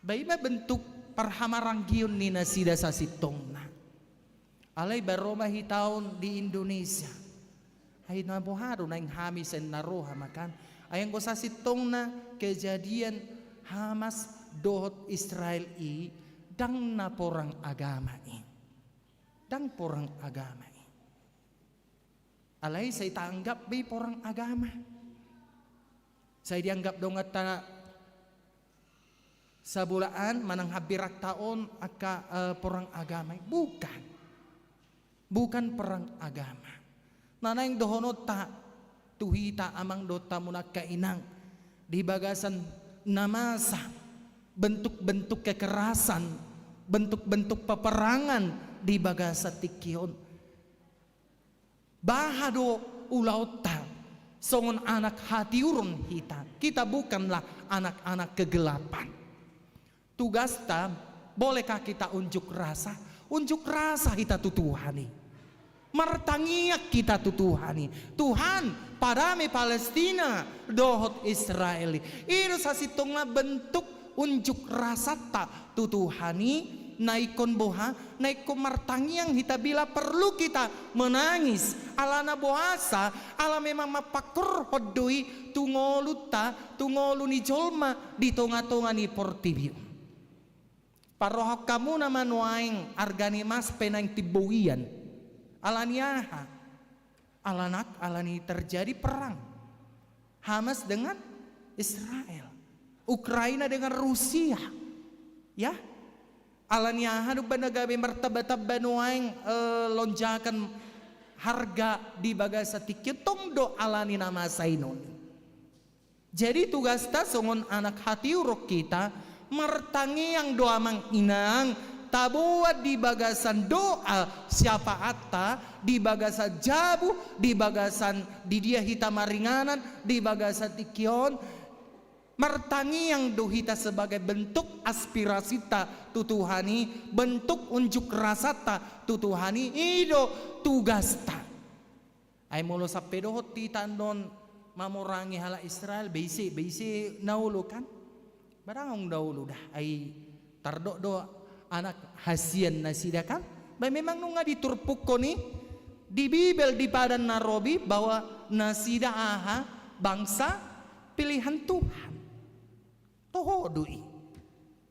Ba i ma bentuk parhamaranggion ni nasida sasintongna. Alai ba ro ma hita on di Indonesia. Ai na boha do naeng hami sian na roha ma kan. Ai anggo sasintongna kejadian Hamas dohot Israel i, ndang na porang agama i. Ndang porang agama i. Alai sai taanggap be porang agama. Sai dianggap donganta sabolaan manang hambirangta on angka, eh, porang agama i. Bukan. Bukan perang agama. Na naeng dohononta tu hita amang dohot hamu angka inang, di bagasan na masa bentuk-bentuk kekerasan, bentuk-bentuk peperangan di bagasan tingki on. Baha do ulaonta songon anak hatiuron hita. Kita bukanlah anak-anak kegelapan. Tugasta, bolehkah kita unjuk rasa? Unjuk rasa hita tu Tuhan i. Martangiang hita tu Tuhan i. Tuhan, padame Palestina dohot Israel i. I do sasintongna bentuk unjuk rasanta tu Tuhan i, na ingkon boha, na ingkon martangiang hita bila perlu kita menangis. Alana boasa, ala memang mampangkorhon do i tu ngolunta, tu ngolu ni jolma di tonga-tonga ni portibi on. Parrohahon hamuna ma nuaeng arga ni emas pe naeng timbo ian. Alani aha? Alana, alani terjadi perang Hamas dengan Israel, Ukraina dengan Rusia. Ya. Alani aha do umbahen na gabe martamba-tamba nuaeng, eh, lonjakan harga di bagasan tingki on? Tong do alani na masa i on. Jadi tugasta songon anak hatiuron hita, martangiang do amang inang, taboan di bagasan doa syafaatta, di bagasan jabu, di bagasan di dia hita maringanan, di bagasan tingki on. Martangiang do hita sebagai bentuk aspirasinta tu Tuhan i, bentuk unjuk rasanta tu Tuhan i, i do tugasta. Ai molo sampe dohot hita annon mamorangi halak Israel, be ise, be ise na olo kan? Ba ndang adong na olo da, ai tardok do anak hasian nasida kan? Ba memang nunga diturpukhon i di Bibel di Padan na Robi bahwa nasida aha? Bangsa pilihan Tuhan. Toho do i.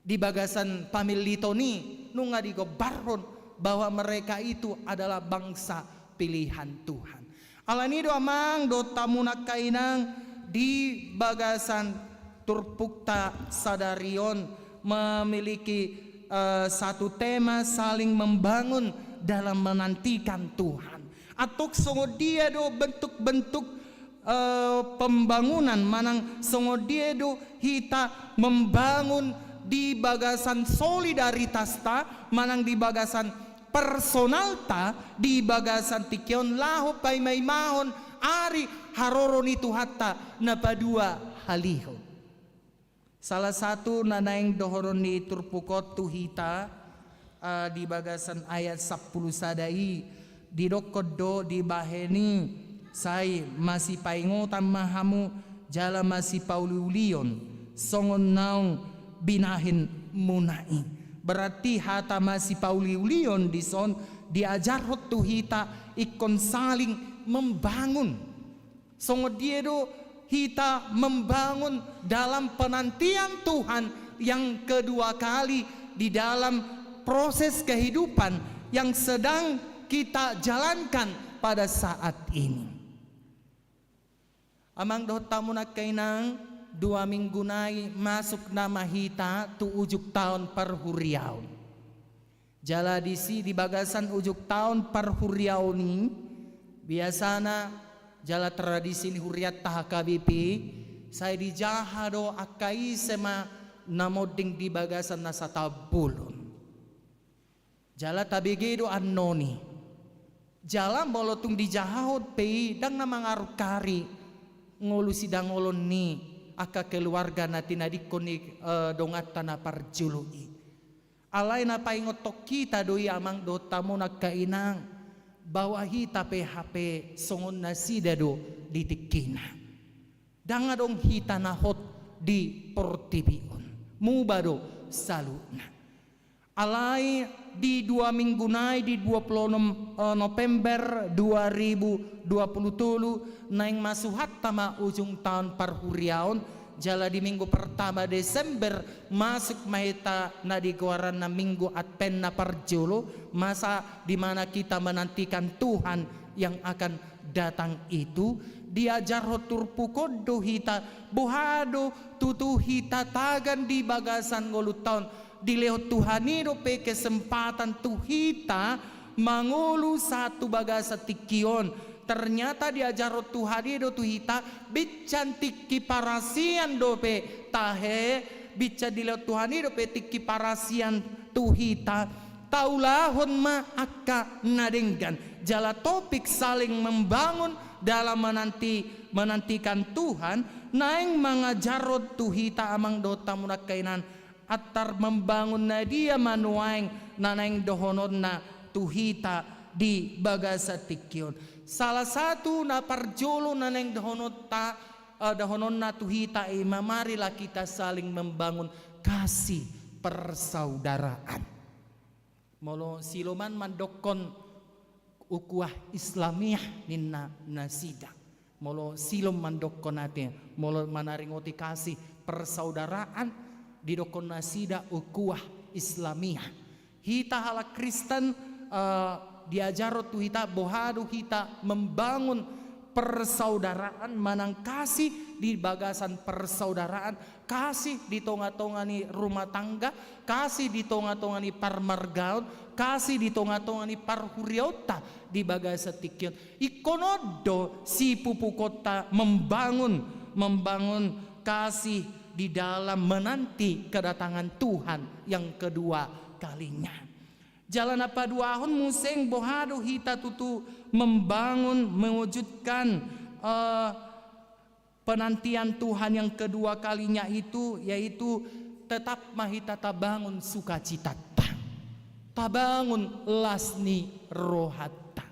Di bagasan pamilliton i nunga digombarhon bahwa mereka itu adalah bangsa pilihan Tuhan. Alani do amang dohot hamu angka inang, di bagasan turpukta sadari on memiliki, eh, satu tema saling membangun dalam menantikan Tuhan. Antong songon dia do bentuk-bentuk eh, pembangunan, manang songon dia do hita membangun di bagasan solidaritasta, manang di bagasan personalta, di bagasan tingki on laho paima-imahon ari haroro ni Tuhanta na paduahalihon. Salah satu na naeng dohonon ni turpuk on tu hita, eh, di bagasan ayat sampulu sada i, didokkon do dibahen i, sai masipaingotan ma hamu jala masipauliulion songon naung binahen muna i. Berarti hata masipauliulion dison diajarhon tu hita ingkon saling membangun. Songon dia do hita membangun dalam penantian Tuhan yang kedua kali di dalam proses kehidupan yang sedang kita jalankan pada saat ini. Amang dohot hamu angka inang, dua minggu nai masuk nama hita tu ujuk taon parhuriaon. Jala disi di bagasan ujuk taon parhuriaon i, biasana jala tradisi ni hurianta H K B P, sai dijaha do angka ise ma na monding di bagasan na sataon bolon. Jala tabege do annon i. Jala molo tung dijahahon pe i, ndang na mangarungkari ngolu sidangolon ni angka keluarga na tinadingkon ni, eh, donganta na parjolo i. Alai na paingothon hita do i, amang dohot hamu angka inang, bahwa hita pe hape songon nasida do di tingkina. Ndang adong hita na hot di portibi on. Muba do saluhutna. Alai di dua minggu nai, di dua puluh enam, eh, November dua ribu dua puluh tolu, naeng masuhatta ma ujung taon parhuriaon, jala di minggu pertama Desember masuk ma hita na digoaranna minggu Advent na parjolo, masa di mana kita menantikan Tuhan yang akan datang itu. Diajarhon turpuk on do hita, boha do tutu hita tagan di bagasan ngolunta on. Dilehon Tuhan i dope kesempatan tu hita mangolu sahat tu bagasan tingki on. Ternyata diajarhon Tuhan i do tu hita, binsan tingki parasian dope tahe, binsan dilehon Tuhan i dope tingki parasian tu hita. Taulahon ma angka na denggan. Jala topik saling membangun dalam menanti, menantikan Tuhan, naeng mangajarhon tu hita, amang dohot hamu angka inang, antar membangun na dia ma nuaeng na naeng dohononna tu hita di bagasan tingki on. Salah satu na parjolo na naeng dohononta, eh, dohononna tu hita i ma, marilah kita saling membangun kasih persaudaraan. Molo Silom an mandokkon ukhuwah Islamiyah ninna nasida. Molo Silom mandokkon ate, molo manaringoti kasih persaudaraan, didokkon nasida ukhuwah Islamiyah. Hita halak Kristen, eh, diajarhon tu hita boha do hita membangun persaudaraan, manang kasih di bagasan persaudaraan, kasih di tonga-tonga ni rumah tangga, kasih di tonga-tonga ni parmargaon, kasih di tonga-tonga ni parhuriaonta di bagasan tingki on. Ingkon on do sipupukonta membangun, membangun kasih di dalam menanti kedatangan Tuhan yang kedua kalinya. Jala na paduahon muse, boha do hita tutu membangun, mewujudkan, eh, penantian Tuhan yang kedua kalinya itu, yaitu tetap ma hita tabangun sukacitanta, tabangun las ni rohanta.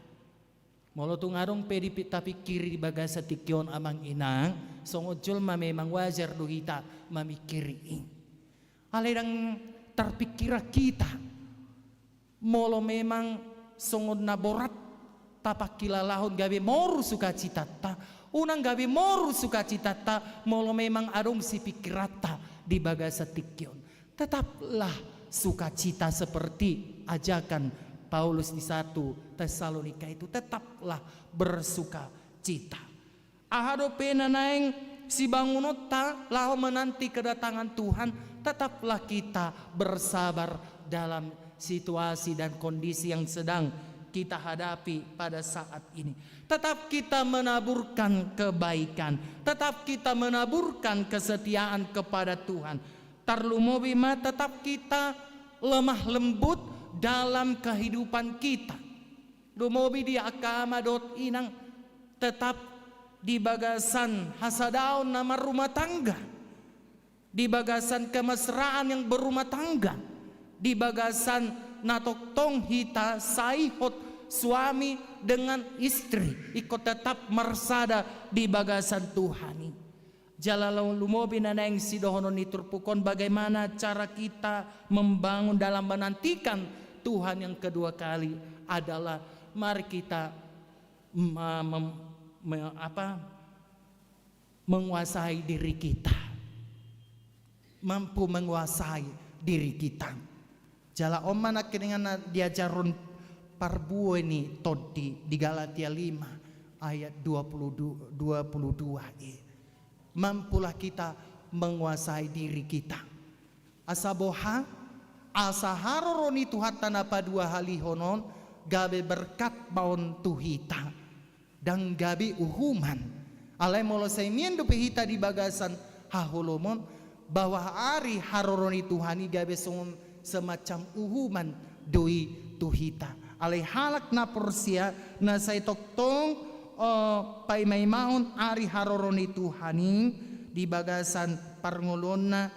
Molo tung adong pe di pi-, tapingkiri di bagasan tingki on, amang inang, songon jolma memang wajar do hita mamingkiri i. Alai ndang tarpingkiran hita. Molo memang songon na borat tapangkilalahon gabe moru sukacitanta, unang gabe moru sukacitanta molo memang adong sipingkiranta di bagasan tingki on. Tetaplah sukacita seperti ajakan Paulus di satu Tesalonika itu, tetaplah bersukacita. Aha dope na naeng sibangunonta laho menanti kedatangan Tuhan, tetaplah kita bersabar dalam situasi dan kondisi yang sedang kita hadapi pada saat ini. Tetap kita menaburkan kebaikan, tetap kita menaburkan kesetiaan kepada Tuhan. Tarlumobi ma tetap kita lemah lembut dalam kehidupan kita. Lumobi di angka ama dohot inang, tetap di bagasan hasadaon na marrumah tangga, di bagasan kemesraan yang berumah tangga, di bagasan na tongtong hita saihut suami dengan istri, ingkon tetap marsada di bagasan Tuhan i. Jala lu-, lumobi na naeng sidohonon ni turpuk on, bagaimana cara kita membangun dalam menantikan Tuhan yang kedua kali adalah mari kita ma-, mem-, me-, apa, menguasai diri kita. Mampu menguasai diri kita. Jala on ma nangkiningan na diajarhon parbue ni tondi di Galatia lima ayat dua puluh dua, dua puluh dua i. Mampulah kita menguasai diri kita. Asa boha? Asa haroro ni Tuhanta na paduahalihon on gabe berkat ma on tu hita. Ndang gabe uhuman. Alai molo sai mian dope hita di bagasan haholomon, bahwa ari haroro ni Tuhan i gabe songon semacam uhuman do i tu hita. Alai halak na porsea na sai tongtong, eh, paima-imaon ari haroro ni Tuhan i di bagasan parngoluonna,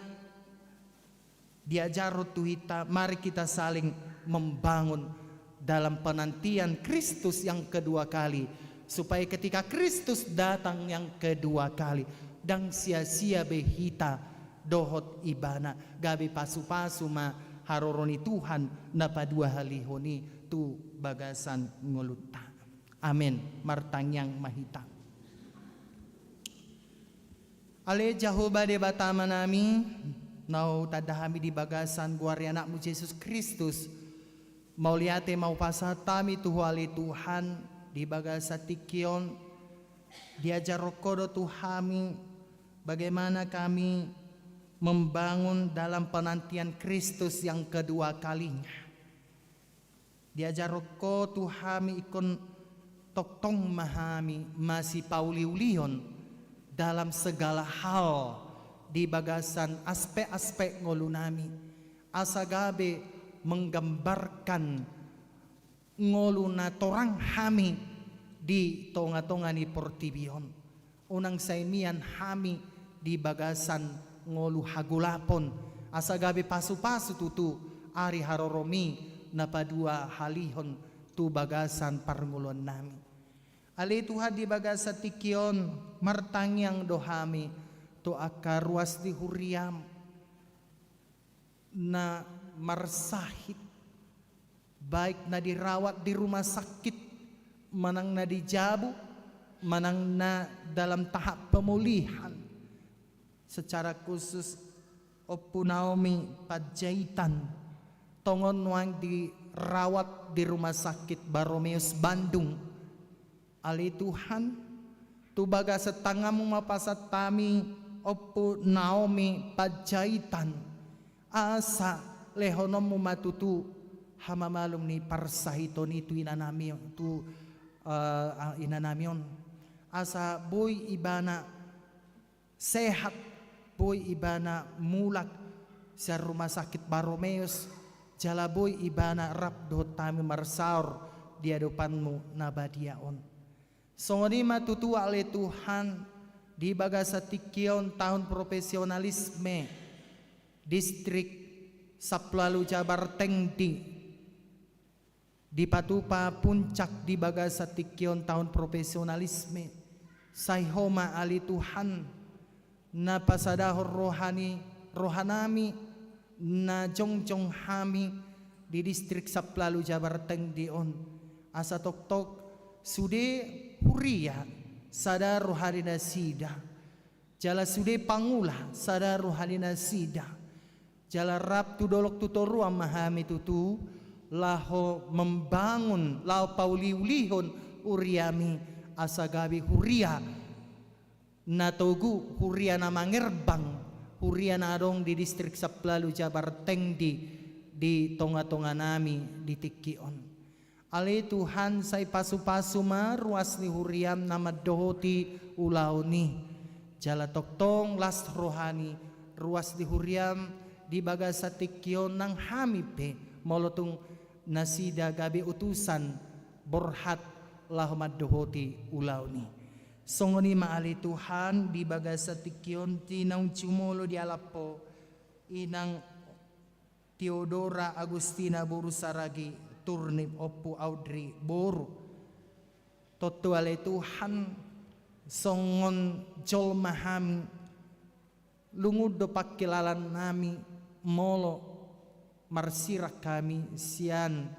diajarhon tu hita, mari kita saling membangun dalam penantian Kristus yang kedua kali, supaya ketika Kristus datang yang kedua kali, ndang sia-sia be hita dohot Ibana. Gabe pasu-pasu ma haroro ni Tuhan na paduahalihon i tu bagasan ngolunta. Amen. Martangiang ma hita. Ale Jahowa Debata Amanami, na hutanda hami di bagasan goar ni Anakmu Jesus Kristus, mauliate ma hupasahat hami tu Ho ale Tuhan, di bagasan tingki on, diajarhon Ho do tu hami, bagaimana kami membangun dalam penantian Kristus yang kedua kalinya. Diajarhon Ho tu hami ingkon tongtong ma hami masipauli-ulion dalam segala hal di bagasan aspek-aspek ngolunami, asa gabe menggambarkan ngolu na torang hami di tonga-tonga ni portibi on. Unang sai mian hami di bagasan ngolu hagolapon, asa gabe pasu-pasu tutu ari haroromi na paduahalihon tu bagasan parngoluonnami. Ale Tuhan, di bagasan tingki on martangiang do hami tu angka ruas ni huriam na marsahit, baik na dirawat di rumah sakit, manang na di jabu, manang na dalam tahap pemulihan. Secara khusus, Ompu Naomi Panjaitan, tongon nuaeng dirawat di Rumah Sakit Baromeus Bandung. Ale Tuhan, tu bagasan tanganmu ma hupasahat hami Ompu Naomi Panjaitan, asa lehononmu ma tutu hamamalum ni parsahiton i tu inanami, tu, eh, inanami on, asa boi ibana sehat, boi ibana mulak sian Rumah Sakit Baromeus, jala boi ibana rap dohot hami marsaor di adopanmu na badia on. Songon i ma tutu ale Tuhan, di bagasan tingki on tahun profesionalisme Distrik Sampulu Ualu Jabar Tengdi, dipatupa puncak di bagasan tingki on tahun profesionalisme. Sai Ho ma ale Tuhan na pasadahon roha ni, rohanami na jongjong hami di Distrik Sampulu Ualu Jabar Tengdi on, asa tongtong sude huria sada roha ni nasida, jala sude pangula sada roha ni nasida. Jala rap tu dolok tu toruan ma hami tutu laho membangun, laho pauli-ulihon huriami, asa gabe huria na togu, huria na mangerbang, huria na adong di Distrik Sampulu Ualu Jabar Tengdi di tonga-tonganami di tingki on. Ale Tuhan, sai pasu-pasu ma ruas ni huriam na mandohoti ulaon i. Jala tongtong las roha ni ruas ni huriam di bagasan tingki on nang hami pe, molo tung nasida gabe utusan borhat laho mandohoti ulaon i. Songon i ma ale Tuhan, di bagasan tingki on di naung jumolo dialap Ho, inang Teodora Agustina boru Saragi, turnip Ompu Audrey boru. Tontu ale Tuhan, songon jolma hami, lungun do pangkilalaannami molo marsirak hami sian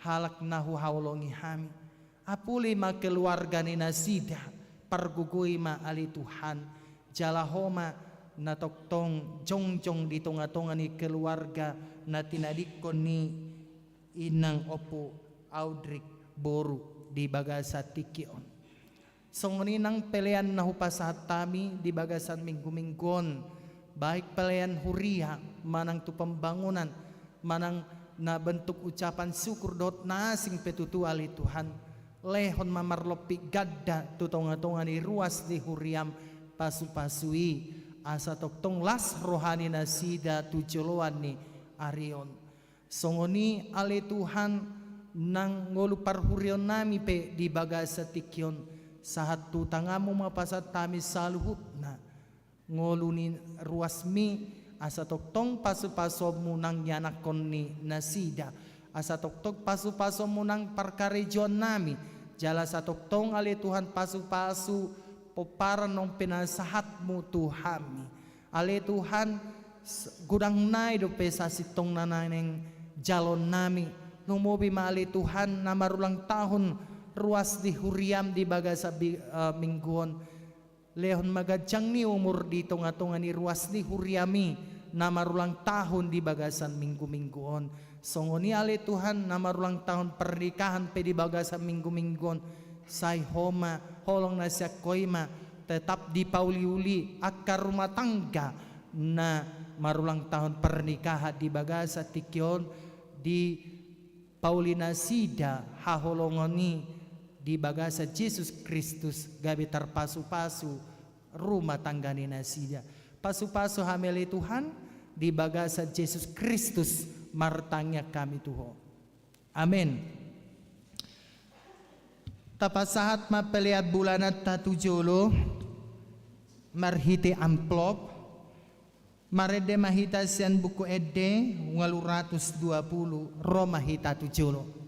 halak na huhaholongi hami. Apuli ma keluarga ni nasida, pargogoi ma ale Tuhan, jala Ho ma na tongtong jongjong di tonga-tonga ni keluarga na tinadingkon ni inang Ompu Audrey boru di bagasan tingki on. Songon i nang pelean na hupasahat hami di bagasan minggu-minggu on, baik pelean huria manang tu pembangunan, manang na bentuk ucapan syukur dohot na asing pe tutu ale Tuhan. Lehon ma marlompit ganda tu tonga-tonga ni ruas ni huriam pasu-pasu i, asa tongtong las roha ni nasida tu joloan ni ari on. Songon i ale Tuhan, nang ngolu parhurionnami pe di bagasan tingki on, sahat tu tanganmu ma pasahat hami saluhutna. Ngolu ni ruasmi, asa tongtong pasupasuonmu nang ianakhon ni nasida, asa tongtong pasupasuonmu nang parkarejoannami, jala asa tongtong ale Tuhan pasupasu pomparan naung pinasahatmu tu hami. Ale Tuhan, s-, godang nai dope sasintongna naeng jaloonnami. Lumobi ma ale Tuhan na marulang tahun ruas ni huriam di bagasan bi-, eh, minggu on. Lehon ma ganjang ni umur di tongatonga ni ruas ni huriami na marulang tahun di bagasan minggu-minggu on. Songon i ale Tuhan na marulang tahun pernikahan pe di bagasan minggu-minggu on. Sai Ho ma, holong na sian Ho i ma, tetap dipauliuli angka rumah tangga na marulang tahun pernikahan di bagasan tingki on, dipauli nasida haholongon i di bagasan Jesus Kristus gabe tarpasupasu rumah tangga ni nasida. Pasupasu hami ale Tuhan, di bagasan Jesus Kristus martangiang hami tu Ho. Amen. Tapasahat ma pelean bulananta tu jolo marhite amplop, marende ma hita sian Buku Ende ualu ratus dua pulu, ro ma hita tu jolo.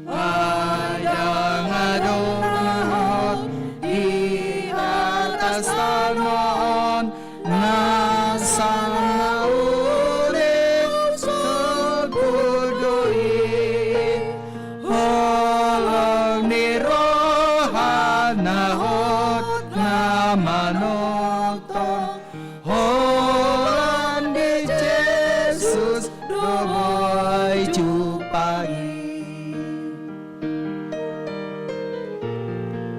Ai ndang adong na hot di atas tano on na sanga uli salpu do i. Holong ni roha na hot na manongtong, holan di Jesus do boi jumpang i.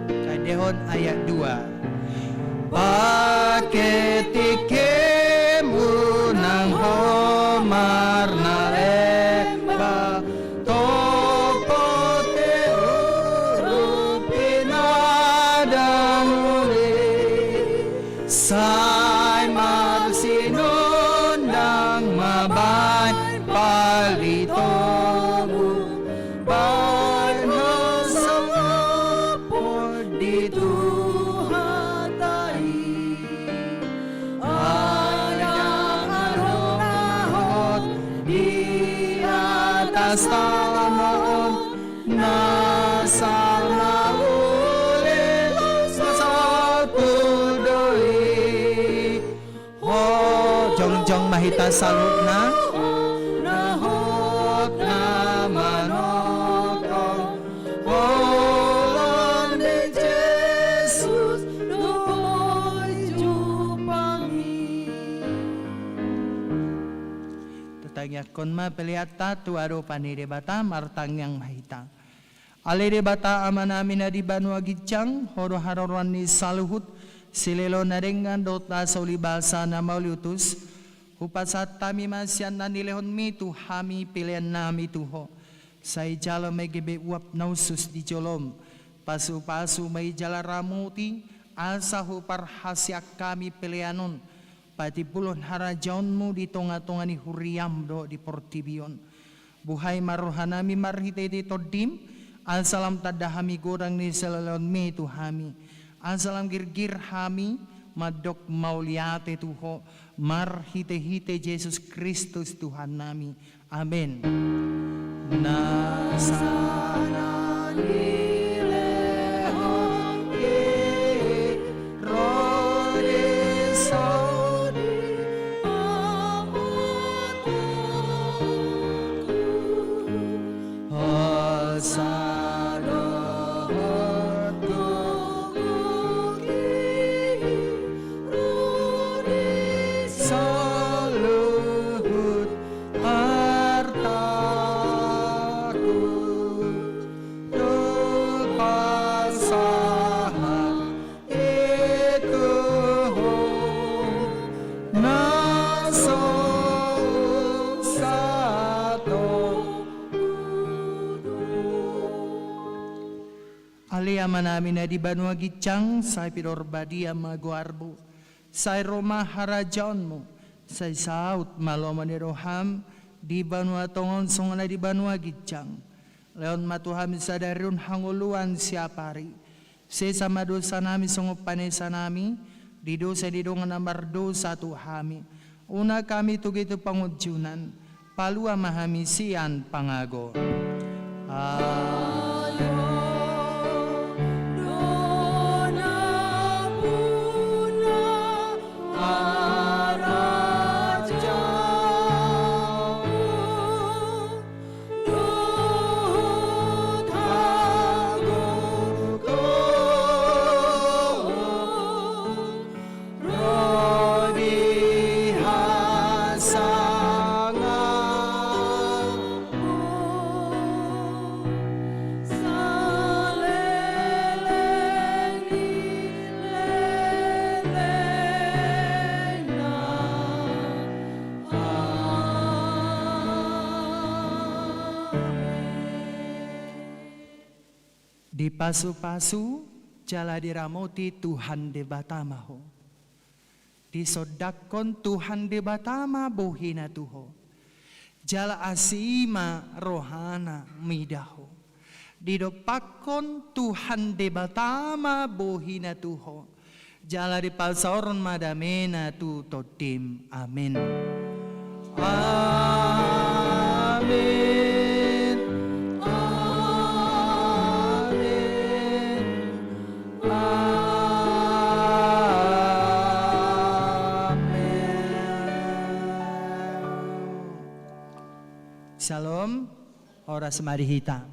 Taendehon ayat dua. Pake tingkim unang ho marnalemba, topot i urupi na ndang uli. Sai marsinondang ma baen palitomu, baen hasangaphon di Tuhanta i. Ai ndang adong na hot di atas tano on na sanga uli salpu do i. Ho, jongjong ma hita saluhutna. Na hot na manongtong, holan di Jesus do boi jumpang i. Tatangianghon ma peleanta tu adopan ni Debata, martangiang ma hita. Ale Debata Amanami na di banua ginjang, Ho do haroroan ni saluhut, silehon na denggan dohot asa ulibasa na mauliutus, hupasahat hami ma sian na nilehonMi tu hami peleannami tu Ho. Sai jalo ma i gabe uap na hushus di jolom, pasupasu ma i jala ramoti, asa huparhaseang hami pelean on, patimbulhon harajaonMu di tongatonga ni huriaM dohot di portibi on. Buhai ma rohanami marhitehite Tondim, asa lam tanda hami godang ni silehonMi tu hami, asa lam girgir hami mandok mauliate tu Ho, marhitehite Jesus Kristus Tuhannami. Amen. Na sana nilehonki ro di sodi, asa dohot gogoki ro di saluhut artaku, tu pasahat i tu Ho na so satongkin. Ale Amanami na di banua ginjang, sai pinarbadia ma goarMu. Sai ro ma harajaonMu, sai saut ma lomo ni rohaM di banua tonga on songon na di banua ginjang. Lehon ma tu hami sadari on hangoluan siapari. Sesa ma dosanami songon panesanami di dosa ni dongan na mardosa tu hami. Unang hami togihon tu pangunjunan, palua ma hami sian pangago. Ai Ho do nampuna harajaon dohot hagogoon ro di hasangapon saleleng ni lelengna. Amen. Dipasupasu jala diramoti Tuhan Debata ma ho. Disondangkon Tuhan Debata ma bohina tu ho. Jala asi ma rohana mida ho. Didompakkon Tuhan Debata ma bohina tu ho. Jala dipasaorhon ma damena tu tondim. Amen. Amen. Amen. Amen. Shalom. Horas ma di hita.